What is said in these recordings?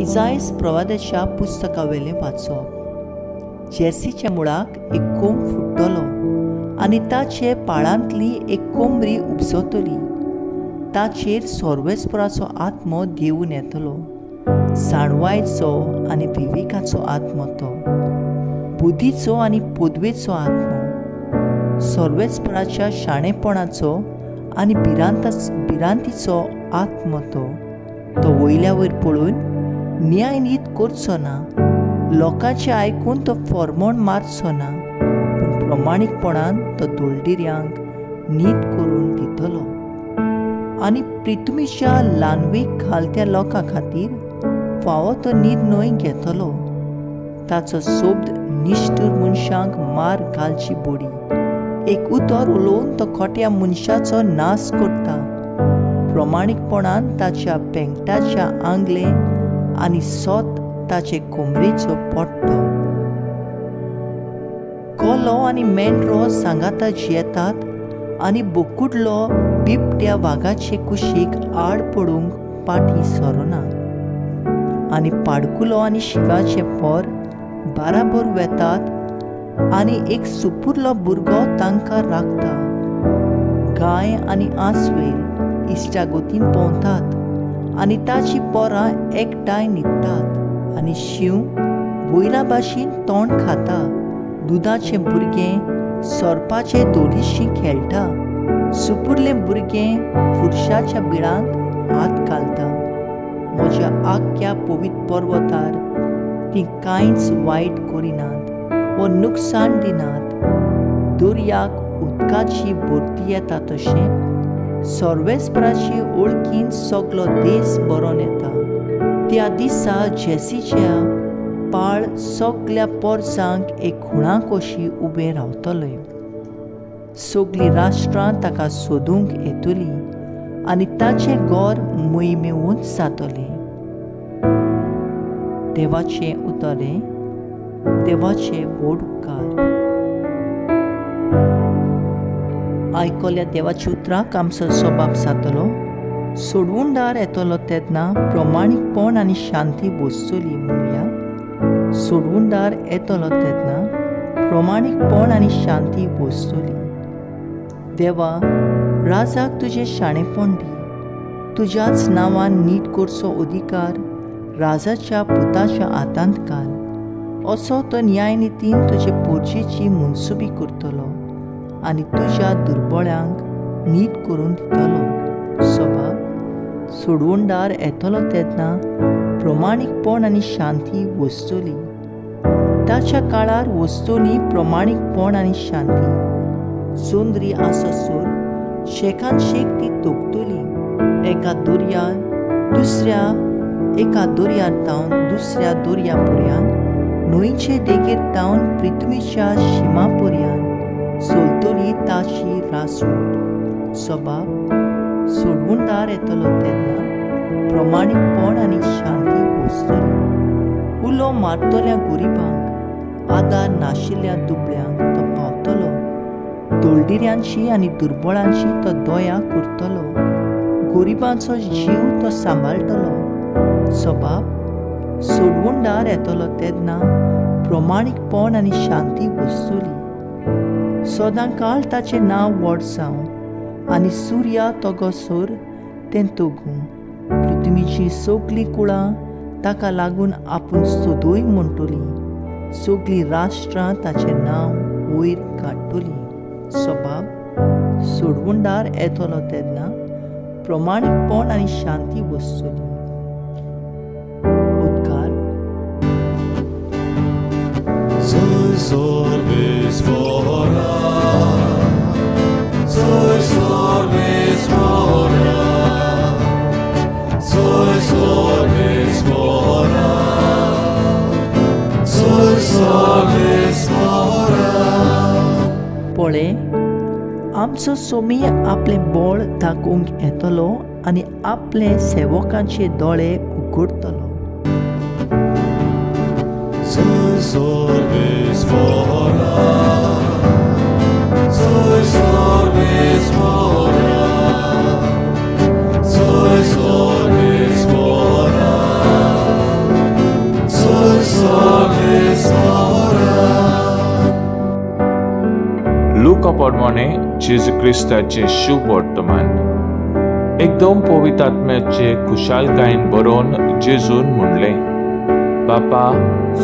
इजायस प्रवादाच्या पुस्तकावेलें वाचप. जेसीच्या मुळाक एक कोंब फुट्टलो आनी ताचे पाळांतली एक कोंबरी उपजतली. ताचेर सर्वेस्पराचो आत्मो देवून येतलो, जाणवायचो आनी विवेकाचो आत्मो, तो बुद्धीचो आनी पदवेचो आत्मो, सर्वेस्पराच्या शाणेपणाचो आनी भिरांतीचो आत्मो. तो तो वयल्या वयर पळोवन न्यायनीत करचो ना, लोकांचें आयकून तो फॉर्मोण मारचो ना, पूण प्रमाणीकपणान तो दोलडिऱ्यांक नीत करून दितलो आनी पृथ्वीच्या लानवेक घालत्या लोकां खातीर फावो तो निर्णय घेतलो. ताचो शब्द निश्ठूर मनशांक मार घालची बोडी, एक उतर उलोवन तो खोट्या मनशाचो नाश करता. प्रमाणीकपणान ताच्या पेंकटाच्या आंगलें आनी सोत ताचे कोमरेचो पट्टो. कोलो आनी मेंढरो सांगाता जियेतात आनी बोकुडलो बिबट्या वागाचे कुशीक आड पडूंक पाटी सरना. आनी पाडकुलो आनी शिवाचे पोर बाराबर वेतात आनी एक सुपुरलो भुरगो तांकां राखता. गाय आनी आंसवेल इश्टागतीन पोंवतात आनी ताची पोरां एकठांय न्हिदतात. आनी शींव वयल्या भाशेन तोंड खाता, दुदाचें भुरगें सोरपाचे दोरीशी खेळटा, सुपुरलें भुरगें फुरशाच्या बिळांत हात घालता. म्हज्या आख्ख्या पवित्र पर्वतार तीं कांयच वायट करिनात वा नुकसान दिनात. दर्याक उदकाची भरती येता तशें सर्वेस्पराची ओळखीन सगलो देश बरोवन येता. त्या दिसा जेसीच्या पाळ सगल्या पोरसांक एक खुणा कशी उबें रावतलें. सगलीं राष्ट्रां ताका सोदूंक येतलीं आनी ताचें घर मोहिमेवंत जातलें. देवाचें उतर हें, देवाचे व्हड उपकार. आयकल्या देवाच्या उतराक आमचो स्वभाव जातलो. सोडवणदार येतलो तेन्ना प्रमाणीकपण आनी शांती बसतली म्हणुया. सोडवणदार येतलो तेन्ना प्रमाणीकपण आनी शांती बसतली. देवा, राजाक तुजें शाणेपण दी, तुज्याच नांवान नीट करचो अधिकार राजाच्या पुताच्या हातांत घाल. असो तो न्यायनितीन तुजे पोरचेची मनसुबी करतलो आनी तुज्या दुर्बळ्यांक नीट करून दितलो. स्वभाव सोडवणदार येतलो तेन्ना प्रमाणीकपण आनी शांती वसतली. ताच्या काळार वसतली प्रमाणीकपण आनी शांती. सुंदरी आससर शेकान शेक ती तोखतली. एका दर्यार दुसऱ्या, एका दर्यार तावन दुसऱ्या दर्या पर्यान, न्हंयचे देगेर तावन पृथ्वीच्या शिमा पर्यान सोलतली ताची रासवट. स्वभाव सोडवणदार येतलो तेन्ना प्रमाणीकपण आनी शांती वसतली. उलो मारतल्या गरिबांक, आदार नाशिल्ल्या दुबळ्यांक तो पावतलो. दोलडिऱ्यांची आनी दुर्बळांची तो दया करतलो. गरिबांचो जीव तो सांबाळटलो. स्वभाव सोडवणदार येतलो तेन्ना प्रमाणीकपण आनी शांती वसतली. सदां काळ ताचें नांव व्हड जावं आनी सुर्या तगोसर तें तगूं. पृथ्वीचीं सगलीं कुळां ताका लागून आपूण सदय म्हणटलीं. सगलीं राष्ट्रां ताचें नांव वयर काडटलीं. स्वभाव सोडवणदार येतलो तेन्ना प्रमाणीकपण आनी शांती वसतली. उद्गार. पळे, आमचो सोमी आपलें बळ दाखोवंक येतलो आनी आपले सेवकांचे दोळे उगडटलो. प्रमाणे जेजू क्रिस्ताचें शुभ वर्तमान. एकदम पवित्र आत्म्याचे खुशालकायेन बरोवन जेजून म्हणलें, बापा,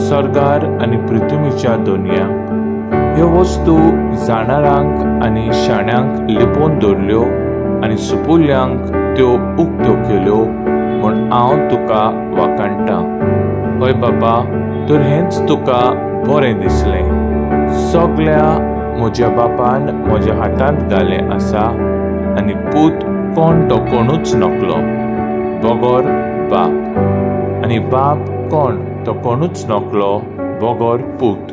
सर्गार आनी पृथ्वीच्या दोनया ह्यो वस्तू जाणारांक आनी शाण्यांक लिपोवन दवरल्यो आनी सुपुल्यांक त्यो उक्त्यो केल्यो म्हूण हांव तुका वाखाणटां. हय बापा, तर हेंच तुका बरें दिसलें. सगळ्या म्हज्या बापान म्हज्या हातांत घालें आसा आनी पूत कोण तो कोणूच नकलो बगर बाप, आनी बाप कोण तो कोणूच नकलो बगर पूत,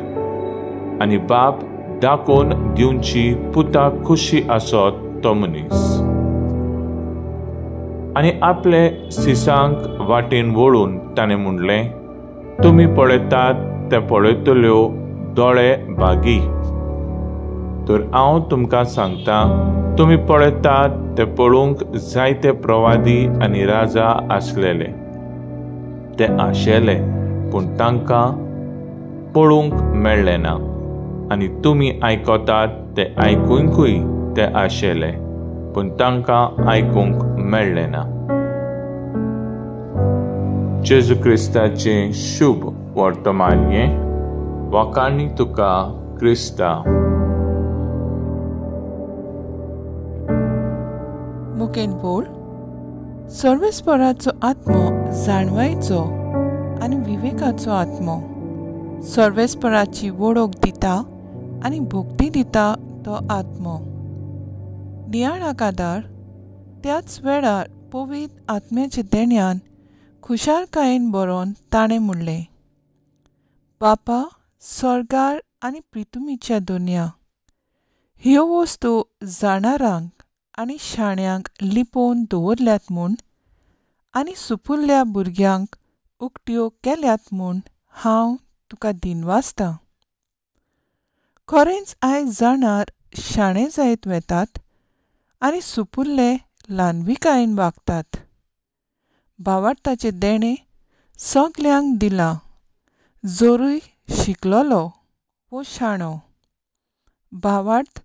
आनी बाप दाखोवन दिवची पुताक खुशी आसत तो मनीस. आनी आपले सिसांक वाटेन वळून ताणें म्हणलें, तुमी पळयतात ते पळयतल्यो दोळे भागी. तर हांव तुमकां सांगता, तुमी पळयतात ते पळोवंक जायते प्रवादी आनी राजा आसलेले, ते आशेले पूण तांकां पळोवंक मेळ्ळें ना, आनी तुमी आयकतात ते आयकुंकूय ते आशेले पूण तांकां आयकूंक मेळ्ळें ना. जेजू क्रिस्ताचें शुभ वर्तमान हें. वाखाणी तुका क्रिस्ता. मुखेल बोल. सर्वेस्पराचो आत्मो जाणवायचो आनी विवेकाचो आत्मो, सर्वेस्पराची वळख दिता आनी भक्ती दिता तो आत्मो. नियाळाक आदार. त्याच वेळार पवित्र आत्म्याच्या देण्यान खुशालकायेन बरोवन ताणें म्हणलें, बापा, सर्गार आनी पृथ्वीच्या दुनिया ह्यो वस्तू जाणारांक आनी शाण्यांक लिपोवन दवरल्यात म्हूण आनी सुपुल्ल्या भुरग्यांक उक्त्यो केल्यात म्हूण हांव तुका दिनवासतां. खरेंच आयज जाणार शाणे जायत वेतात आनी सुपुल्ले ल्हानविकायेन वागतात. भावार्थाचें देणें सगल्यांक दिलां, जोरूय शिकलोलो वो शाणो. भावार्थ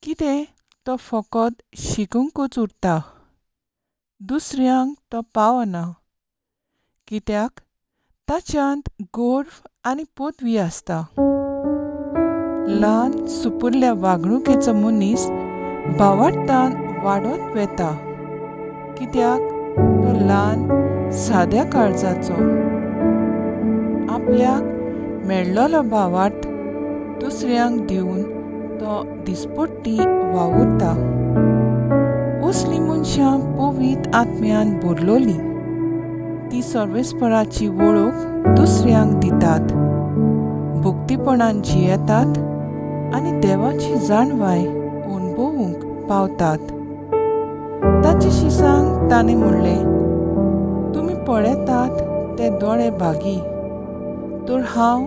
कितें तो फकत शिकूंकच उरता, दुसऱ्यांक तो पावना, कित्याक ताच्यांत गर्व आनी पदवी आसता. ल्हान सुपुल्ल्या वागणुकेचो मनीस भावार्थान वाडत वेता, कित्याक तो ल्हान साद्या काळजाचो. आपल्याक मेळ्ळलो भावार्थ दुसऱ्यांक दिवन तो दिसपट्टी वावुरता. असलीं मनशां पवित्र आत्म्यान भरलोली, ती सर्वेस्पराची वळख दुसऱ्यांक दितात, भक्तीपणान जियेतात आनी देवाची जाणवाय अणभवूंक पावतात. ताचे शिसांक ताणें म्हणलें, तुमी पळयतात ते दोळे भागी, तर हांव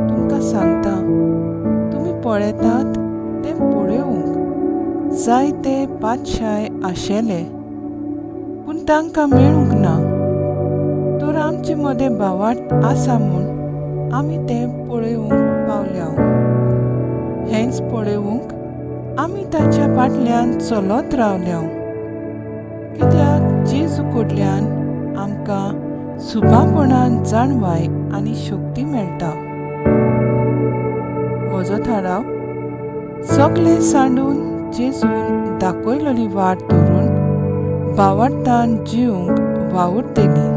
तुमकां सांगता, तुमी पळयतात ते पळोवंक जायते पातशाय आशेले पूण तांकां मेळूंक ना. तर आमचे मदें भावार्थ आसा म्हूण आमी तें पळोवंक पावल्या. हेंच पळोवंक आमी ताच्या फाटल्यान चलत रावल्या, कित्याक जेजू कडल्यान आमकां सुभापणान जाणवाय आनी शक्ती मेळटा. म्हजो थाराव, सगळे सांडून जेजून दाखयलेली वाट धरून भावार्थान जिवंक वावुरतली.